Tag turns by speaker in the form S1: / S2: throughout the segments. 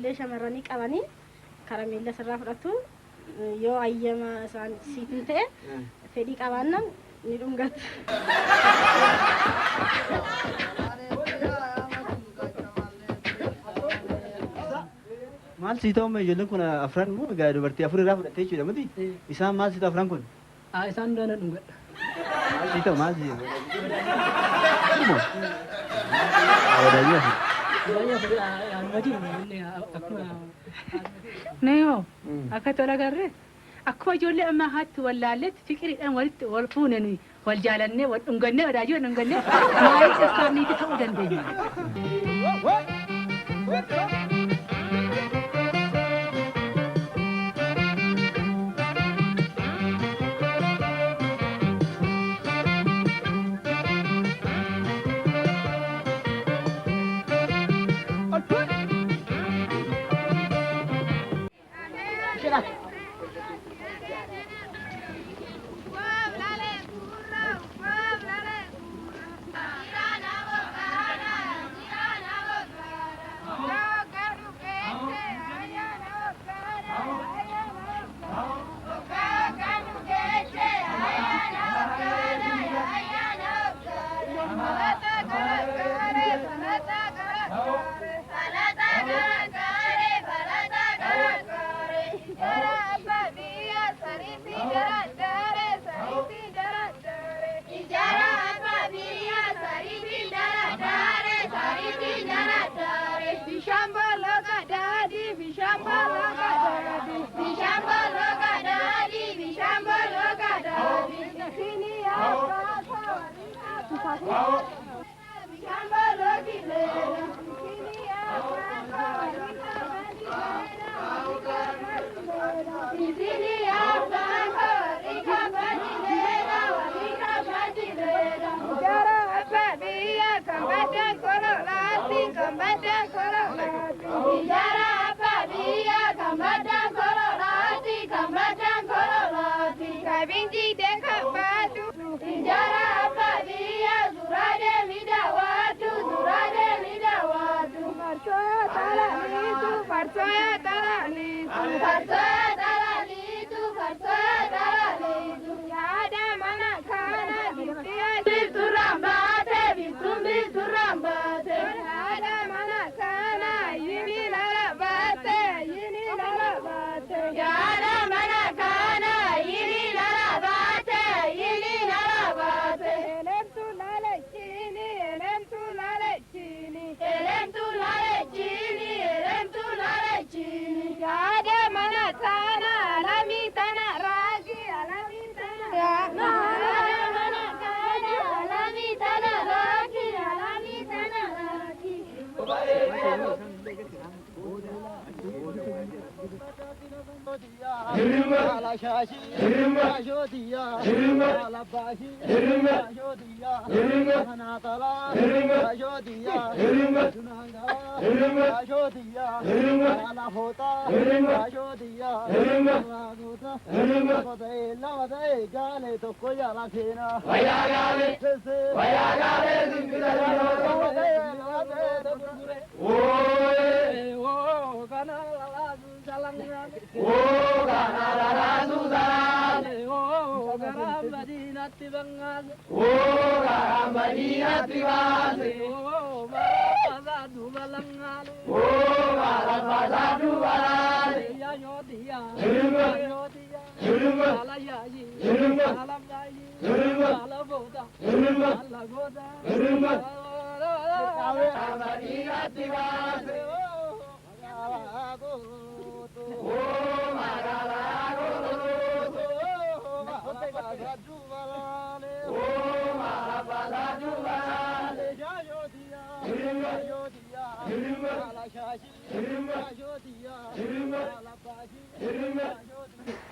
S1: Ijoollee shamarranii qabanii karameella sirraa fudhatu. Yoo ayyama isaan siitiin ta'e fedhii qabaannaan ni dhungatu.
S2: Maal sii ta'u amma ijoolleen kun afran moo egaa dubartii afur irraa fudhattee jechuudha miti? Isaan maal sii ta'u afran kun?
S3: Haa isaan hundaa nan dhungadha.
S2: Maal sii ta'u maal sii ta'u? Wadaanyii afur.
S3: Wadaanyii afur anuma jiru inni akkuma. Nayoo akka tola garree akkuma ijoollee ammaa haatti wallaalletti fiqiriidhaan walitti wal fuune nuyi wal jaalannee wal dhungannee wadaajii wal dhungannee maayii dhirsaaf niitii ta'uu dandeenya.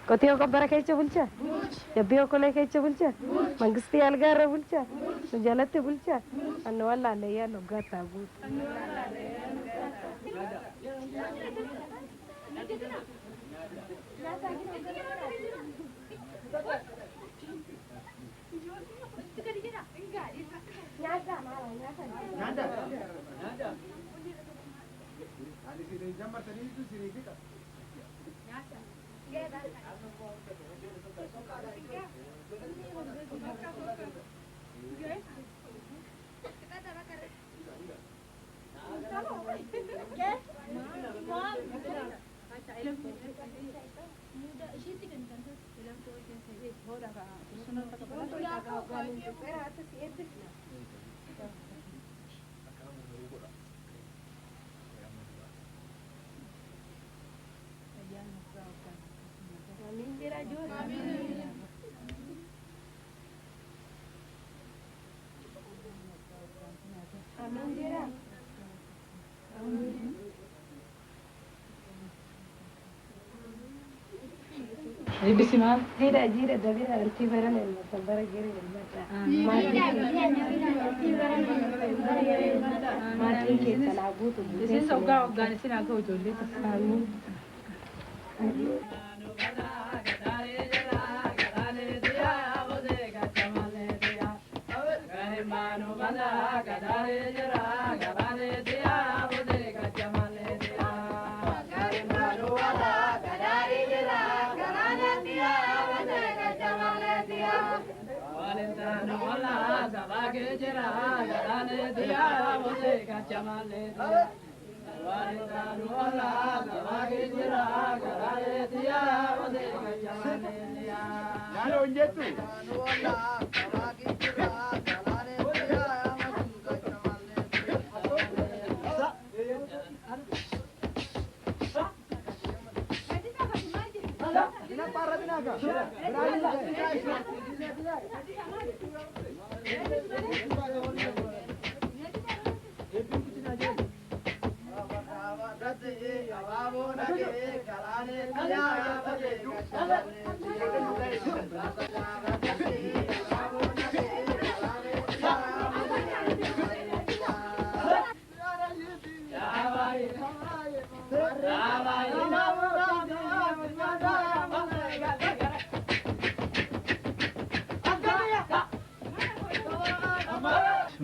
S1: Qotiyoo qobbara keessa bulcha? Jabbii okolee keessa bulcha? Mangistii algaarra bulcha? Nu jalatti bulcha? Annu wallaallee yaa loggaattaa guutu.
S3: Eebbisi maal?
S1: Jira jira dabira anti baran elma bara gere elma. Maatiin keessan haa guutu.
S3: Isin waggaa waggaan isin haa ga'u ijoollee.
S1: Amiin.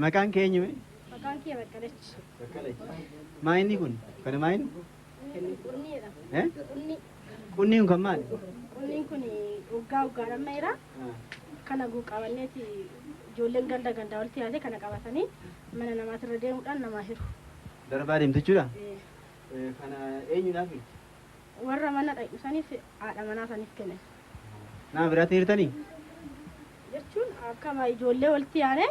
S2: Maqaan kee eenyu?
S1: Maqaan kee Baqqalech.
S2: Maa inni kun? Kana maa inni?
S1: Qunniidha.
S2: Eh?
S1: Qunni.
S2: Qunniin kun maali?
S1: Qunniin kun waggaa waggaadhaan meera. Kana qabanneeti ijoolleen ganda gandaa walitti yaate kana qabatanii mana namaatirra deemuudhaan namaa hiru.
S2: Darbaa deemtu jechuudha? Kana eenyuudhaaf hirti?
S1: Warra mana dhaqu saniif haadha manaa saniif kennan.
S2: Nama biraatti hirtanii?
S1: Jechuun akkama ijoollee walitti yaane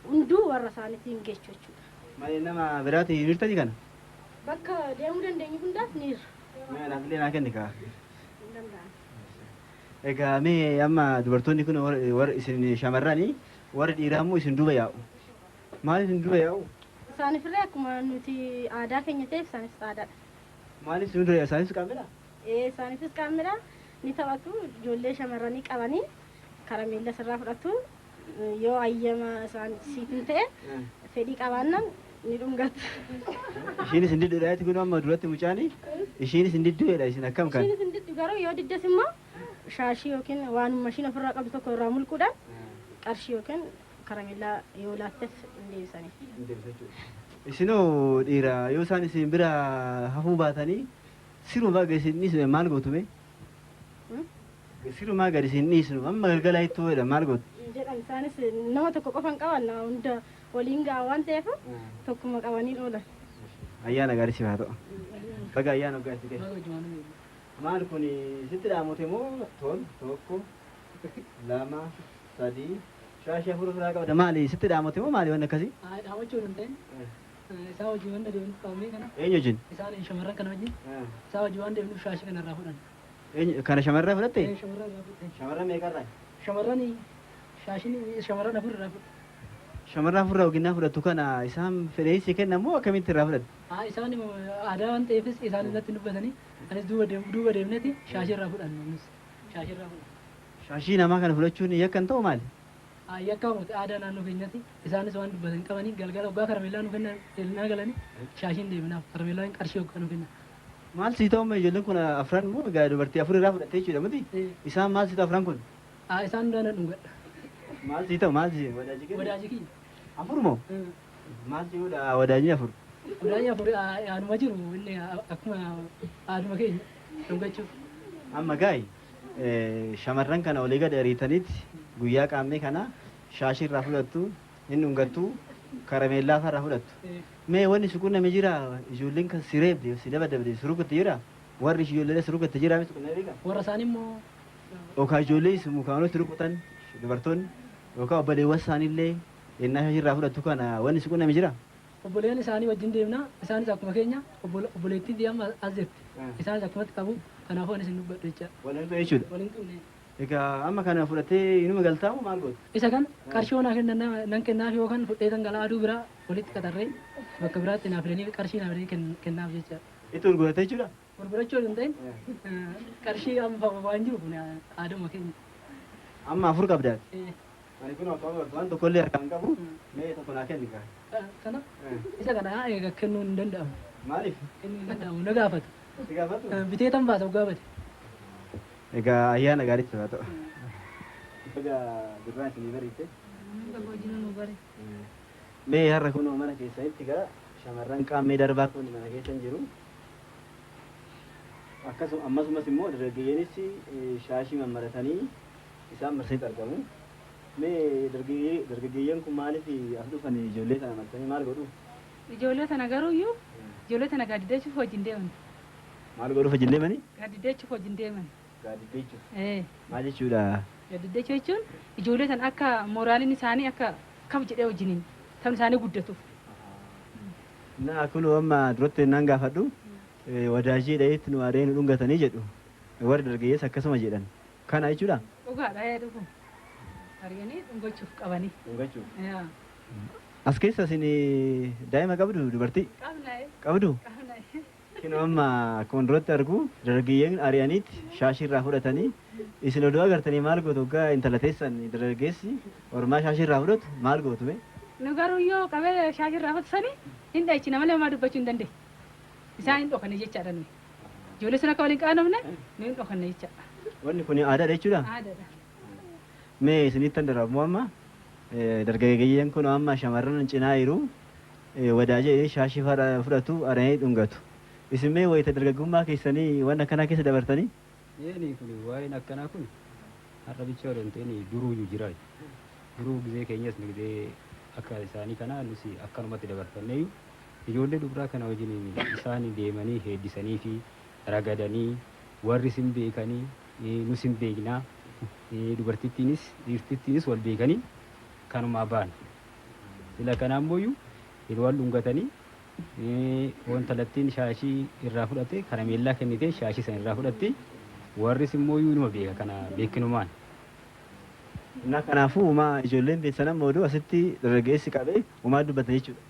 S1: hunduu warra isaaniitiin geechu jechuudha.
S2: Malee nama biraatti hirtanii kana?
S1: Bakka deemuu dandeenyu hundaaf ni hirra.
S2: Mee anaaf illee naa kenni kaa.
S1: Hin danda'an.
S2: Egaa mee amma dubartoonni kun warra isin shamarranii warri dhiiraa immoo isin duuba yaa'u. Maaliif isin duuba yaa'u?
S1: Isaanifillee akkuma nuti aadaa keenya ta'eef isaanis aadaadha.
S2: Maaliif isin dura isaanis qaamidha?
S1: Ee isaanifis qaamidha. Ni taphatu ijoollee shamarranii qabanii karameella sirraa fudhatu yoo ayyama isaan siifin ta'e fedhii qabaannan ni dhungatu.
S2: Ishiin isin didduudha kun amma duratti mucaani ishiin isin didduudha isin akkam kan?
S1: Ishiin isin diddu garuu yoo diddes immoo shaashii yookiin waanuma ishiin ofirraa qabdu tokko irraa mulquudhaan qarshii yookiin karameellaa yoo laatteef hin deebisanii.
S2: Isinoo dhiira yoo isaan isin bira hafuu baatanii sirumaa gadi isin dhiisne maal gootu mee? Sirumaa gadi isin dhiisnu amma galgala ittoo jedha maal gootu?
S1: Jedhan isaanis nama tokko qofan qaban nama hunda waliin ga'a waan ta'eef tokkuma qabanii oolan.
S2: Ayyaana gaarii siif haa ta'u. Baga ayyaana waggaa itti ga'e. Maal kun sitti dhaamote moo tol tokko lama sadii shaashii afur ofirraa qabda maali sitti dhaamote moo maali wanni akkasii?
S3: Dhaamochuun hin ta'in isaa hojii waan deemnuuf qabamee kana
S2: Eenyu wajjin?
S3: isaan shamarran kana wajjin isaa hojii waan deemnuuf shaashii kana irraa fudhan.
S2: Eenyu kana shamarraa fudhatte?
S3: Shamarran irraa fudhan.
S2: Shamarran meeqarraa?
S3: Shamarran shaashiin shamarran afur irraa fudhan.
S2: Shamarran afurraa oginnaa fudhattu kana isaan fedhee si kennan moo akkamitti irraa fudhatte?
S3: Isaan aadaa waan ta'eefis isaan irratti dubbatanii anis duuba deemneeti shaashii irraa fudhan nus shaashii irraa fudhan.
S2: Shaashii namaa kana fudhachuun yakka hin ta'u maali?
S3: Yakka miti aadaa naannoo keenyatti isaanis waan dubbatan qabanii galgala waggaa karameellaa nu kennan elnaa galanii shaashiin deeminaaf karameellaan qarshii waggaa nu kennan.
S2: Maal sii ta'u amma ijoolleen kun afran moo egaa dubartii afur irraa fudhattee jechuudha miti? Isaan maal sii ta'u afran kun?
S3: Isaan hundaa nan dhungadha.
S2: Maal sii ta'u maal sii wadaajii kennu?
S3: Wadaajii kiyya.
S2: Afur moo? Maal sii godha wadaajii afur?
S3: Wadaajii afur anuma jiru inni akkuma aaduma keenya dhungachuuf.
S2: Amma gaayi shamarran kana olii gad ariitanitti guyyaa qaammee kana shaashii irraa fudhattu hin dhungattu karameellaa irraa fudhattu. Mee wanni si qunname jira ijoolleen kan si reebde si dabadabde si rukutte jira? Warri ijoollee rukutte jira miti kun beekaa?
S4: Warra isaanii immoo
S2: Yookaan ijoollee mukaanota rukutan dubartoonni yookaan obboleewwan isaaniillee yennaa shaashii irraa fudhattu kana wanni si qunname jira?
S4: Obboleeyyan isaanii wajjin deemna. Isaanis akkuma keenya obboleettiin amma as jirti. Isaanis akkumatti qabu. Kanaafuu anis hin dubbadhu jecha.
S2: Waliin tuqne jechuudha.
S4: Waliin tuqne.
S2: Egaa amma kana fudhattee inuma galtaa moo maal goota?
S4: Isa kana qarshii naa kennan nan kennaaf yookaan fudhee kan galaa aduu biraa walitti qaxarree bakka biraatti naaf fidanii qarshii naaf fidanii kennaaf jecha.
S2: Itti gurgurattee jechuudha?
S4: Gurgurachuu hin ta'in qarshii amma waan jiru kun aaduma keenya.
S2: Amma afur qabdaati. Ani kun waan tokkollee harkaan qabu mee tokko naa kenni kaa.
S4: Kana isa kana egaa kennuu hin danda'amu.
S2: Maaliif?
S4: Kennuu hin danda'amu na gaafatu.
S2: Si gaafatu?
S4: Bitee tan baasa gaafate.
S2: Egaa ayyaana gaariitti haa ta'u. Egaa birraan isinii bariite. Mee har'a kunoo mana keessanitti egaa shamarran qaammee darbaa kun mana keessa hin jiru. Akkasuma ammasumas immoo dargaggeeyyanis shaashii mammaratanii isaan marsanitti argamu. Mee dargaggeeyyan kun maaliif as dhufan ijoollee sana marsanii maal godhu?
S3: Ijoollee sana garuuyyuu ijoollee sana gaaddideechuuf wajjin deeman.
S2: Maal godhuuf wajjin deemanii?
S3: Gaaddideechuuf wajjin deeman.
S2: Gaaddideechuuf. Maal jechuudha?
S3: Gaaddideechuu jechuun ijoollee sana akka mooraaliin isaanii akka kam jedhee wajjiniin taphni isaanii guddatuuf.
S2: Na kun amma duratti naan gaafadhu wadaajii dhaheetti nu aadee nu dhungatanii jedhu. Warri dargaggeessa akkasuma jedhan. Kana jechuudha?
S3: Dhugaadha dhugu. Arganii dhungachuuf qabanii.
S2: Dhungachuuf. As keessa isin daa'ima qabdu dubartii?
S3: Qabna.
S2: Qabdu?
S3: Qabna.
S2: Kun amma akkuma duratti argu dargaggeeyyan ari'aniitti shaashii irraa fudhatanii isin oduu agartanii maal gootu hoggaa intala teessan dargaggeessi ormaa shaashii irraa fudhatu maal gootu mee?
S3: Nu garuu yoo qabee shaashii irraa fudhatanii hin dhahichina malee homaa dubbachuu hin dandeenye. Isaan hin dhokanne jechaadha nuyi. Ijoollee sun akka waliin qaanofne nu hin dhokanne jechaadha.
S2: Wanni kun aadaadha jechuudha?
S3: Aadaadha.
S2: Mee isinittan darbamu amma dargaggeeyyan kun amma shamarran cinaa jiru wadaajee shaashii fudhatu ari'anii dhungatu. Isin mee wayita dargaggummaa keessanii waan akkanaa keessa dabartanii?
S5: Eeni kun waa'een akkanaa kun har'a bicha odoo hin ta'in duruuyyuu jira. Duruu gizee keenyas gizee akka isaanii kana nus akkanumatti dabarfanneeyyu ijoollee dubaraa kana wajjin isaan deemanii heeddisanii fi ragadanii warri sin beekanii nus hin beeknaa dubartittiinis dhiirtittiinis wal beekanii kanumaa ba'an. Sila kanaan booyyuu yeroo dhungatanii wantalattiin shaashii irraa fudhate karameellaa kennitee shaashii sana irraa fudhatti warris immoo numa beeka kana beekinumaan.
S2: Na kanaafuu uumaa ijoolleen beeksan amma oduu asitti dargaggeessi qabee uumaa dubbata jechuudha.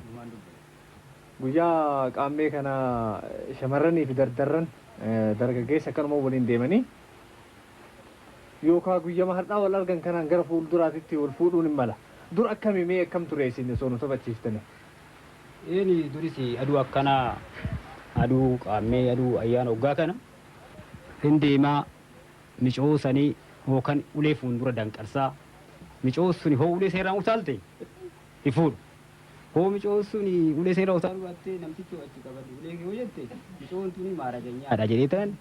S6: Guyyaa qaammee kana shamarranii fi dardarran dargaggeessa akkanuma waliin deemanii yookaan guyyama har'aa wal argan kanaan gara fuulduraatitti wal fuudhuun hin mala. Dur akkamii mee akkam ture isin osoo nu taphachiiftani?
S5: Eeni duris aduu akkanaa aduu qaammee aduu ayyaana waggaa kana hin deemaa micoo sanii yookaan ulee fuuldura danqarsaa micoo suni hoo ulee seeraan utaalte hin fuudhu. Hoo micoo suni ulee seeraan utaaluu baattee namtichi achi qabate ulee yoo jette micoon tuni maaraganyaadha jedhee ta'an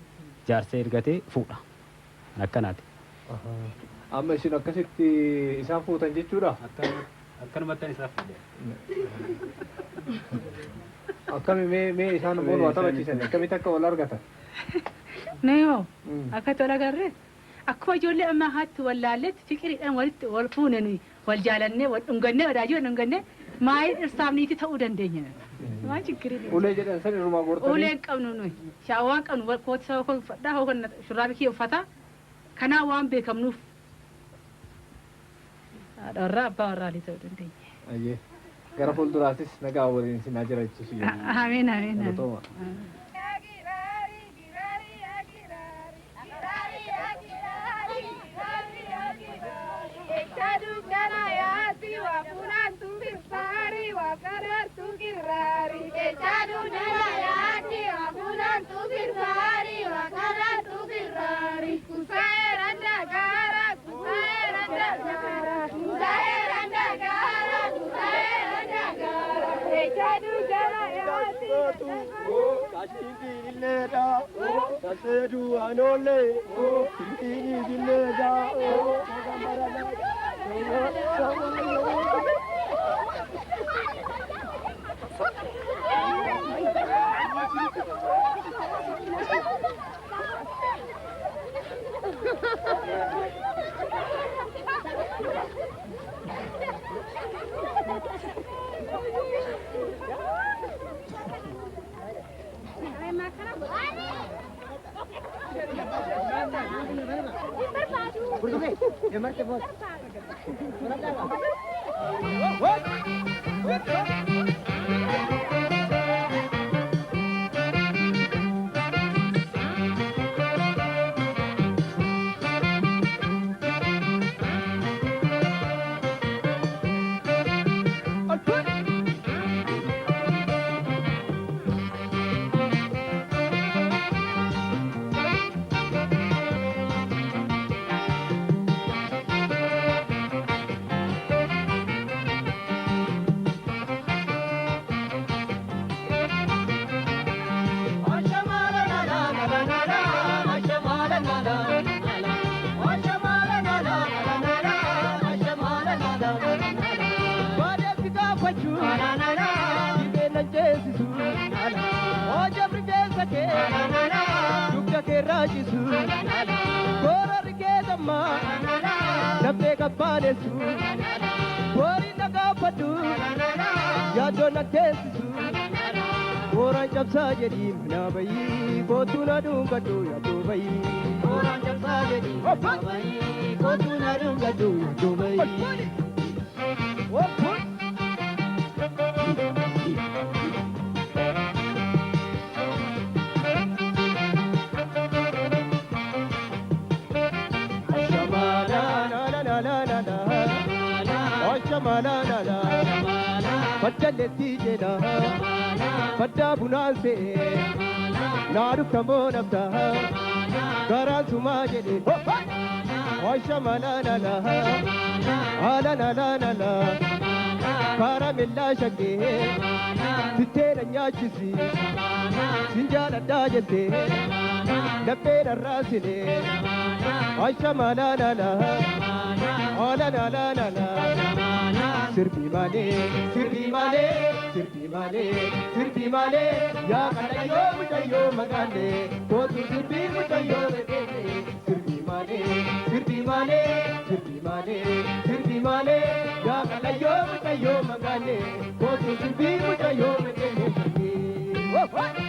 S5: jaarsa ergatee fuudha. Akkanaati.
S6: Amma isin akkasitti isaan fuutan jechuudha?
S5: Akkanumatti isaan fuudhe.
S6: Akkami mee mee isaan immoo waa taphachiisan akkamitti akka wal argatan?
S3: Nuyi hoo akkatti wal agarree akkuma ijoollee ammaa haatti wallaalletti fiqiriidhaan walitti wal fuune nuyi wal jaalannee wal dhungannee wadaajii wal dhungannee maayii dhirsaaf niitii ta'uu dandeenya. Waan chiggiriin.
S6: Ulee jedhan san irrumaa gortanii?
S3: Ulee hin qabnu nuyi shaawaa hin qabnu kooti saba koo uffadhaa hoo kan shurraabii kiyya uffataa kanaa waan beekamnuuf. Haadha warraa abbaa warraa ta'uu dandeenya.
S6: Gara fuulduraattis nagaa waliin isin haa jiraachisu.
S3: Amiin amiin.
S6: Galatooma.
S2: Whoa, whoa.